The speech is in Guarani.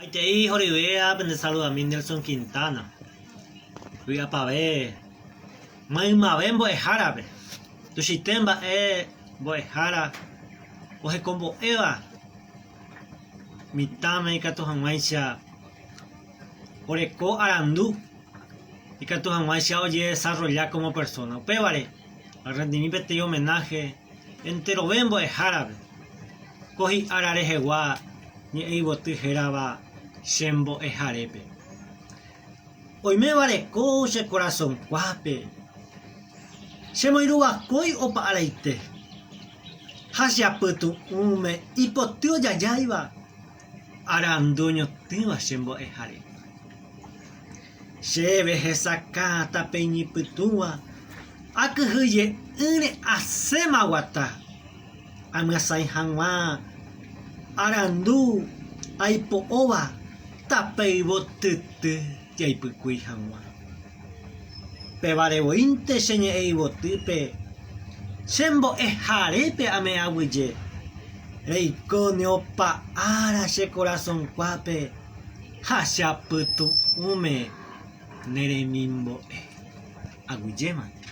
Maitei horyvéva pende saludami Nelson Quintana. Vy'apave maymave mbo'ehárape. Tuichaite mba'e mbo'ehára ohekombo'éva mitãme ikatu hag̃uáicha oreko arandu ikatu hag̃uáicha ojedesarrolla como persona. Upévare arrendimi peteĩ homenaje enterove mbo'ehárape ko hi'ára rehegua ñe'ẽ yvoty hérava che mbo'eharépe. Oiméva reko che korasõkuápe, che moirũvakói opa araite, ha che apytu'ũme ipoty ojajáiva arandu oñotỹva che mbo'ehare. Chéve hesakã tape iñypytũva, akyhyje'ỹre asẽma aguata, amyasãi hag̃ua arandu aipo'óva tape yvotyty jaipykúi hag̃ua. Pévare voínte che ñe'ẽ yvotýpe, che mbo'eharépe ame'aguyje, reikóne opa ára che korasõkuápe ha che apytu'ũme ne remimbo'e. Aguyjémante.